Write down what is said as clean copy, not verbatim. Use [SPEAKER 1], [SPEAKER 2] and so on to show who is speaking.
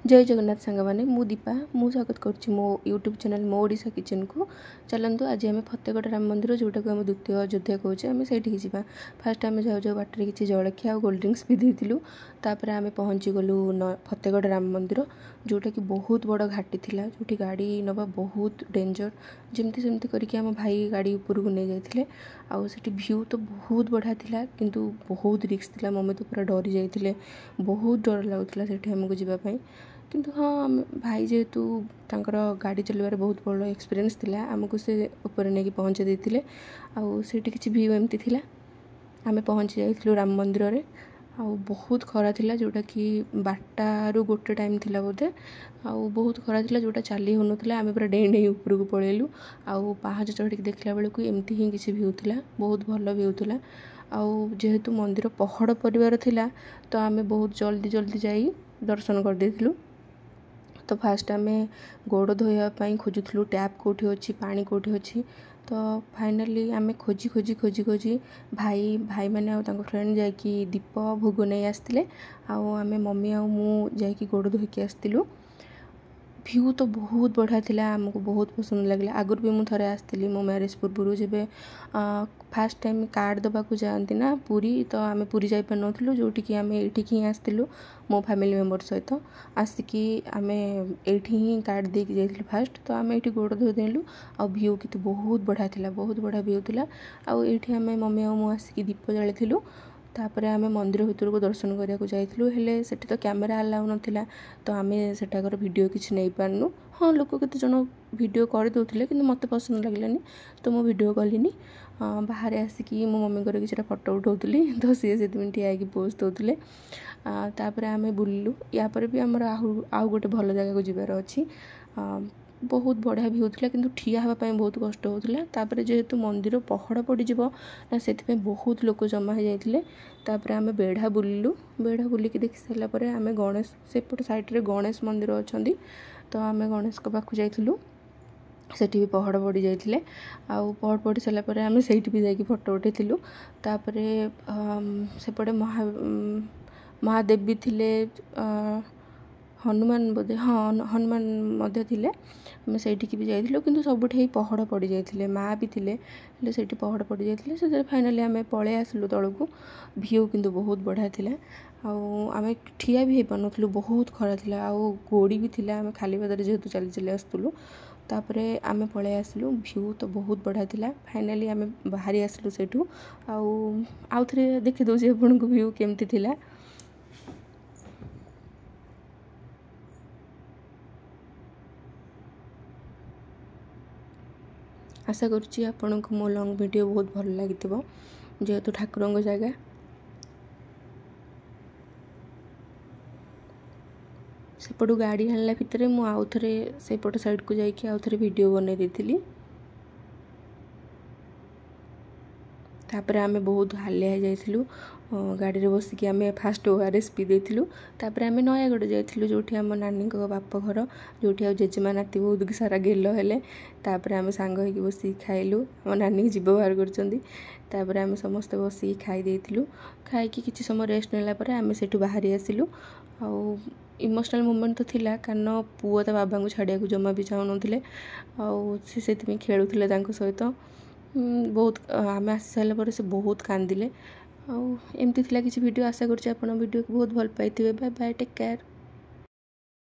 [SPEAKER 1] ଜୟ ଜଗନ୍ନାଥ ସାଙ୍ଗମାନେ, ମୁଁ ଦୀପା। ମୁଁ ସ୍ୱାଗତ କରୁଛି ମୋ ୟୁଟ୍ୟୁବ୍ ଚ୍ୟାନେଲ୍ ମୋ ଓଡ଼ିଶା କିଚେନ୍କୁ। ଚାଲନ୍ତୁ, ଆଜି ଆମେ ଫତେଗଡ଼ ରାମ ମନ୍ଦିର, ଯେଉଁଟାକୁ ଆମେ ଦ୍ୱିତୀୟ ଅଯୋଧ୍ୟା କହୁଛେ, ଆମେ ସେଇଠିକି ଯିବା। ଫାଷ୍ଟ ଆମେ ଯାଉ ଯାଉ ବାଟରେ କିଛି ଜଳଖିଆ ଆଉ କୋଲ୍ଡ ଡ୍ରିଙ୍କସ୍ ବି ଦେଇଥିଲୁ। ତାପରେ ଆମେ ପହଞ୍ଚିଗଲୁ ଫତେଗଡ଼ ରାମ ମନ୍ଦିର, ଯେଉଁଟାକି ବହୁତ ବଡ଼ ଘାଟି ଥିଲା, ଯେଉଁଠି ଗାଡ଼ି ନେବା ବହୁତ ଡେଞ୍ଜର। ଯେମିତି ସେମିତି କରିକି ଆମ ଭାଇ ଗାଡ଼ି ଉପରକୁ ନେଇଯାଇଥିଲେ। ଆଉ ସେଠି ଭ୍ୟୁ ତ ବହୁତ ବଢ଼ିଆ ଥିଲା, କିନ୍ତୁ ବହୁତ ରିସ୍କ ଥିଲା। ମମି ତ ପୁରା ଡରି ଯାଇଥିଲେ। ବହୁତ ଡର ଲାଗୁଥିଲା ସେଠି ଆମକୁ ଯିବା ପାଇଁ। କିନ୍ତୁ ହଁ, ଆମେ ଭାଇ ଯେହେତୁ ତାଙ୍କର ଗାଡ଼ି ଚଲାଇବାରେ ବହୁତ ବଡ଼ ଏକ୍ସପିରିଏନ୍ସ ଥିଲା, ଆମକୁ ସେ ଉପରେ ନେଇକି ପହଞ୍ଚେଇ ଦେଇଥିଲେ। ଆଉ ସେଇଠି କିଛି ଭ୍ୟୁ ଏମିତି ଥିଲା। ଆମେ ପହଞ୍ଚି ଯାଇଥିଲୁ ରାମ ମନ୍ଦିରରେ। ଆଉ ବହୁତ ଖରା ଥିଲା, ଯେଉଁଟାକି 12ଟାରୁ 1 ଟାଇମ୍ ଥିଲା ବୋଧେ। ଆଉ ବହୁତ ଖରା ଥିଲା, ଯେଉଁଟା ଚାଲି ହେଉନଥିଲା। ଆମେ ପୁରା ଡେଇଁ ଡେଇଁ ଉପରକୁ ପଳେଇଲୁ। ଆଉ ପାହାଚ ଚଢ଼ିକି ଦେଖିଲା ବେଳକୁ ଏମିତି ହିଁ କିଛି ଭ୍ୟୁ ଥିଲା। ବହୁତ ଭଲ ଭ୍ୟୁ ଥିଲା। ଆଉ ଯେହେତୁ ମନ୍ଦିର ପହଡ଼ ପଡ଼ିବାର ଥିଲା, ତ ଆମେ ବହୁତ ଜଲ୍ଦି ଜଲ୍ଦି ଯାଇ ଦର୍ଶନ କରିଦେଇଥିଲୁ। ତ ଫାଷ୍ଟ ଆମେ ଗୋଡ଼ ଧୋଇବା ପାଇଁ ଖୋଜୁଥିଲୁ, ଟ୍ୟାପ୍ କେଉଁଠି ଅଛି, ପାଣି କେଉଁଠି ଅଛି। ତ ଫାଇନାଲି ଆମେ ଖୋଜି ଖୋଜି ଖୋଜି ଖୋଜି ଭାଇମାନେ ଆଉ ତାଙ୍କ ଫ୍ରେଣ୍ଡ ଯାଇକି ଦୀପ ଭୋଗ ନେଇ ଆସିଥିଲେ। ଆଉ ଆମେ ମମି ଆଉ ମୁଁ ଯାଇକି ଗୋଡ଼ ଧୋଇକି ଆସିଥିଲୁ। ଭ୍ୟୁ ତ ବହୁତ ବଢ଼ିଆ ଥିଲା, ଆମକୁ ବହୁତ ପସନ୍ଦ ଲାଗିଲା। ଆଗରୁ ବି ମୁଁ ଥରେ ଆସିଥିଲି ମୋ ମ୍ୟାରେଜ୍ ପୂର୍ବରୁ, ଯେବେ ଫାଷ୍ଟ ଟାଇମ୍ କାର୍ଡ଼ ଦେବାକୁ ଯାଆନ୍ତି ନା ପୁରୀ, ତ ଆମେ ପୁରୀ ଯାଇପାରିନଥିଲୁ, ଯେଉଁଠିକି ଆମେ ଏଇଠିକି ହିଁ ଆସିଥିଲୁ। ମୋ ଫ୍ୟାମିଲି ମେମ୍ବର ସହିତ ଆସିକି ଆମେ ଏଇଠି ହିଁ କାର୍ଡ଼ ଦେଇକି ଯାଇଥିଲୁ ଫାଷ୍ଟ। ତ ଆମେ ଏଇଠି ଗୋଡ଼ ଧୋଇ ଦେଲୁ। ଆଉ ଭ୍ୟୁ କିନ୍ତୁ ବହୁତ ବଢ଼ିଆ ଥିଲା, ବହୁତ ବଢ଼ିଆ ଭ୍ୟୁ ଥିଲା। ଆଉ ଏଇଠି ଆମେ ମମି ଆଉ ମୁଁ ଆସିକି ଦୀପ ଜାଳିଥିଲୁ। ତାପରେ ଆମେ ମନ୍ଦିର ଭିତରକୁ ଦର୍ଶନ କରିବାକୁ ଯାଇଥିଲୁ, ହେଲେ ସେଠି ତ କ୍ୟାମେରା ଆଲାଉ ନଥିଲା, ତ ଆମେ ସେଠାକାର ଭିଡ଼ିଓ କିଛି ନେଇପାରିନୁ। ହଁ, ଲୋକ କେତେ ଜଣ ଭିଡ଼ିଓ କରିଦେଉଥିଲେ, କିନ୍ତୁ ମୋତେ ପସନ୍ଦ ଲାଗିଲାନି, ତ ମୁଁ ଭିଡ଼ିଓ କଲିନି। ବାହାରେ ଆସିକି ମୋ ମମିଙ୍କର କିଛିଟା ଫଟୋ ଉଠାଉଥିଲି, ତ ସିଏ ସେଥିପାଇଁ ଠିଆ ହେଇକି ପୋଜ୍ ଦେଉଥିଲେ। ତାପରେ ଆମେ ବୁଲିଲୁ। ୟା ପରେ ବି ଆମର ଆଉ ଗୋଟେ ଭଲ ଜାଗାକୁ ଯିବାର ଅଛି। ବହୁତ ବଢ଼ିଆ ଭ୍ୟୁ ଥିଲା, କିନ୍ତୁ ଠିଆ ହେବା ପାଇଁ ବହୁତ କଷ୍ଟ ହେଉଥିଲା। ତାପରେ ଯେହେତୁ ମନ୍ଦିର ପହଡ଼ ପଡ଼ିଯିବ ନା, ସେଥିପାଇଁ ବହୁତ ଲୋକ ଜମା ହେଇଯାଇଥିଲେ। ତାପରେ ଆମେ ବେଢ଼ା ବୁଲିଲୁ। ବେଢ଼ା ବୁଲିକି ଦେଖି ସାରିଲା ପରେ ଆମେ ଗଣେଶ, ସେପଟ ସାଇଡ଼୍ରେ ଗଣେଶ ମନ୍ଦିର ଅଛନ୍ତି, ତ ଆମେ ଗଣେଶଙ୍କ ପାଖକୁ ଯାଇଥିଲୁ। ସେଠି ବି ପହଡ଼ ପଡ଼ି ଯାଇଥିଲେ। ଆଉ ପହଡ଼ ପଡ଼ି ସାରିଲା ପରେ ଆମେ ସେଇଠି ବି ଯାଇକି ଫଟୋ ଉଠାଇଥିଲୁ। ତାପରେ ସେପଟେ ମହାଦେବ ବି ଥିଲେ, ହନୁମାନ ବୋଧେ, ହଁ, ହନୁମାନ ମଧ୍ୟ ଥିଲେ। ଆମେ ସେଇଠିକି ବି ଯାଇଥିଲୁ, କିନ୍ତୁ ସବୁଠି ପହଡ଼ ପଡ଼ିଯାଇଥିଲେ। ମା ବି ଥିଲେ, ହେଲେ ସେଇଠି ପହଡ଼ ପଡ଼ିଯାଇଥିଲେ। ସେଥିରେ ଫାଇନାଲି ଆମେ ପଳେଇ ଆସିଲୁ ତଳକୁ। ଭ୍ୟୁ କିନ୍ତୁ ବହୁତ ବଢ଼ିଆ ଥିଲା। ଆଉ ଆମେ ଠିଆ ବି ହେଇପାରୁନଥିଲୁ, ବହୁତ ଖରା ଥିଲା ଆଉ ଗୋଡ଼ି ବି ଥିଲା। ଆମେ ଖାଲି ପାଦରେ ଯେହେତୁ ଚାଲି ଚାଲି ଆସୁଥିଲୁ। ତାପରେ ଆମେ ପଳେଇ ଆସିଲୁ। ଭ୍ୟୁ ତ ବହୁତ ବଢ଼ିଆ ଥିଲା। ଫାଇନାଲି ଆମେ ବାହାରି ଆସିଲୁ ସେଇଠୁ। ଆଉ ଆଉଥରେ ଦେଖିଦେଉଛି ଆପଣଙ୍କୁ ଭ୍ୟୁ କେମିତି ଥିଲା। ଆଶା କରୁଛି ଆପଣଙ୍କୁ ମୋ ଲଙ୍ଗ୍ ଭିଡ଼ିଓ ବହୁତ ଭଲ ଲାଗିଥିବ, ଯେହେତୁ ଠାକୁରଙ୍କ ଜାଗା। ସେପଟୁ ଗାଡ଼ି ଆଣିଲା ଭିତରେ ମୁଁ ଆଉ ଥରେ ସେପଟ ସାଇଡ଼୍କୁ ଯାଇକି ଆଉ ଥରେ ଭିଡ଼ିଓ ବନେଇ ଦେଇଥିଲି। ତାପରେ ଆମେ ବହୁତ ହାଲିଆ ହେଇଯାଇଥିଲୁ। ଗାଡ଼ିରେ ବସିକି ଆମେ ଫାଷ୍ଟ ORS ପିଇ ଦେଇଥିଲୁ। ତାପରେ ଆମେ ନୟାଗଡ଼ ଯାଇଥିଲୁ, ଯେଉଁଠି ଆମ ନାନୀଙ୍କ ବାପ ଘର, ଯେଉଁଠି ଆଉ ଜେଜେମା ନାତି ବହୁତ ସାରା ଗେଲ ହେଲେ। ତାପରେ ଆମେ ସାଙ୍ଗ ହେଇକି ବସିକି ଖାଇଲୁ। ଆମ ନାନୀ ଜିଭ ବାହାର କରୁଛନ୍ତି। ତାପରେ ଆମେ ସମସ୍ତେ ବସିକି ଖାଇ ଦେଇଥିଲୁ। ଖାଇକି କିଛି ସମୟ ରେଷ୍ଟ ନେଲା ପରେ ଆମେ ସେଇଠୁ ବାହାରି ଆସିଲୁ। ଆଉ ଇମୋସନାଲ୍ ମୁମେଣ୍ଟ ତ ଥିଲା, କାରଣ ପୁଅ ତା ବାବାଙ୍କୁ ଛାଡ଼ିବାକୁ ଜମା ବି ଚାହୁଁନଥିଲେ। ଆଉ ସେ ସେଥିପାଇଁ ଖେଳୁଥିଲେ ତାଙ୍କ ସହିତ ବହୁତ। ଆମେ ଆସି ସାରିଲା ପରେ ସେ ବହୁତ କାନ୍ଦିଲେ। ଆଉ ଏମିତି ଥିଲା କିଛି ଭିଡ଼ିଓ। ଆଶା କରୁଛି ଆପଣ ଭିଡ଼ିଓକୁ ବହୁତ ଭଲ ପାଇଥିବେ। Bye bye, take care.